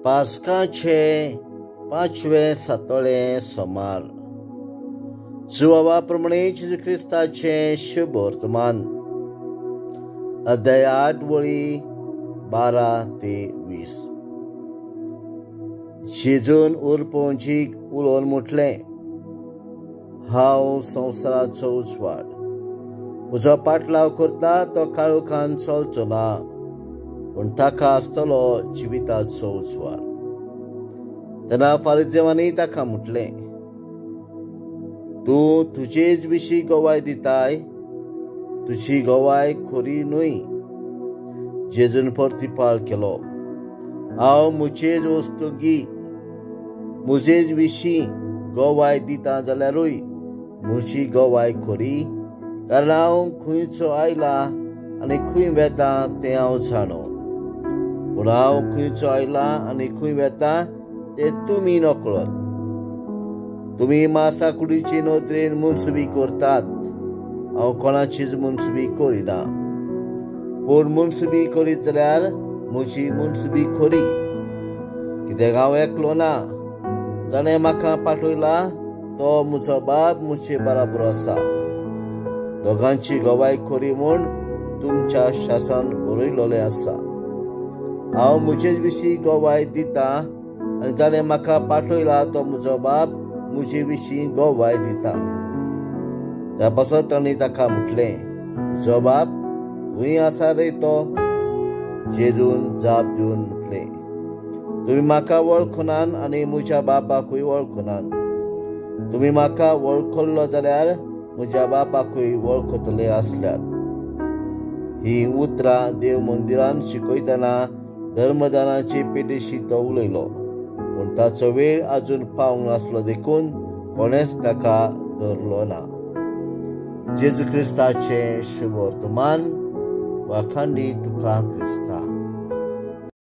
पास्काचे पांचवे सातोळे सोमार जुवावा प्रमाणे जेजू क्रिस्ताचें शुभ वर्तमान अध्याय 8 वळी 12 ते 20. जेजून उरपोंजीक उलोवन म्हटलें, हांव संवसाराचो उजवाड. म्हजो पाटलाव करता तो काळोखान चलचो ना, पूण ताका आसतलो जिविताचो उजवाड. तेन्ना फारिजेवांनी ताका म्हटलें, तूं तुजेच विशीं गवाय दिताय, तुजी गवाय खरी न्हय. जेजून प्रतिपाळ केलो, हांव म्हजेच वस्तुगी म्हजेच विशीं गवाय दिता जाल्यारूय म्हजी गवाय खरी, कारण हांव खंयचो आयला आनी खंय वेता तें हांव जाणो. पूण हांव खंयचो आयला आनी खंय वेता ते तुमी नकळत. तुमी मासा कुडीची नदरेन मुनसुबी करतात, हांव कोणाचीच मुनसुबी करिना. पूण मुनसुबी करीत जाल्यार म्हजी मुनसुबी खरी, कित्याक हांव एकलो ना. जाणें म्हाका पाठयला तो म्हजो बाप म्हजे बराबर आसा. दोगांची गवाय खरी म्हूण तुमच्या शासन बरयलेलें आसा. हांव म्हजेच विशीं गवाय दिता आनी जाणें म्हाका पाठयला तो म्हजो बाप म्हजे विशीं गवाय दिता. त्या पासत तांणी ताका म्हटलें, तुजो बाप खंय आसा रे तो? जेजून जाप दिवन म्हटलें, तुमी म्हाका वळखनात आनी म्हज्या बापाकूय वळखनात. तुमी म्हाका वळखल्लो जाल्यार म्हज्या बापाकूय वळखतले आसल्यात. ही उतरां देव मंदिरान शिकयतना धर्मदानाची पेटेशी तो उलयलो, पूण ताचो वेळ आजून पावंक नासलो, देखून कोणेच ताका धरलो ना. जेजू क्रिस्ताचें शुभ वर्तमान. वाखांडी तुका क्रिस्ता.